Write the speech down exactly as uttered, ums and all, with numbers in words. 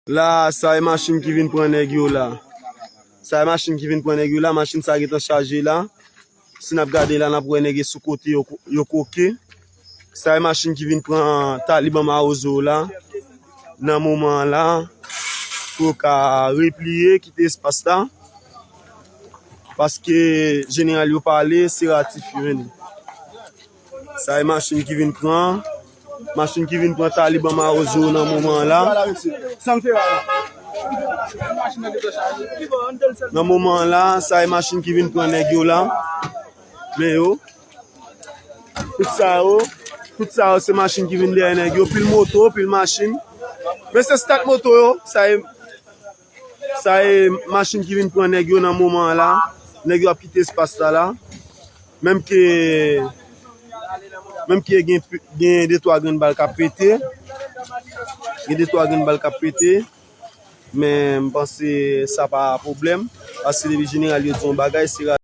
La, sa e machin ki vin pran nèg yo la. Sa e machin ki vin pran nèg yo la. Machin sa gentan chaje la. Si n ap gade la, n ap wè nèg yo sou kote yo, yo koke. Sa e machin ki vin pran Taliban Mawozo la. Nan moman an la, pou yo ka repliye, kite espas la. Paske jeneral yo pale, se ratifye menm. Sa e machin ki vin pran. Machin ki vin pran Taliban Mawozo nan moman an la. Nan moman an la, sa e machin ki vin pran nèg yo la. Men yo. Tout sa yo. Tout sa yo, se machin ki vin dèyè nèg yo. Pil moto, pil machin. Men se stat moto yo. Sa e Sa e machin ki vin pran nèg yo nan moman an la. Nèg yo ap kite espas la la. Menm ke menm ke gen gen de twa grenn bal k ap pete. Gen de twa grenn bal k ap pete. Men m panse sa pa pwoblèm. Paske depi jeneral yo di yon bagay, se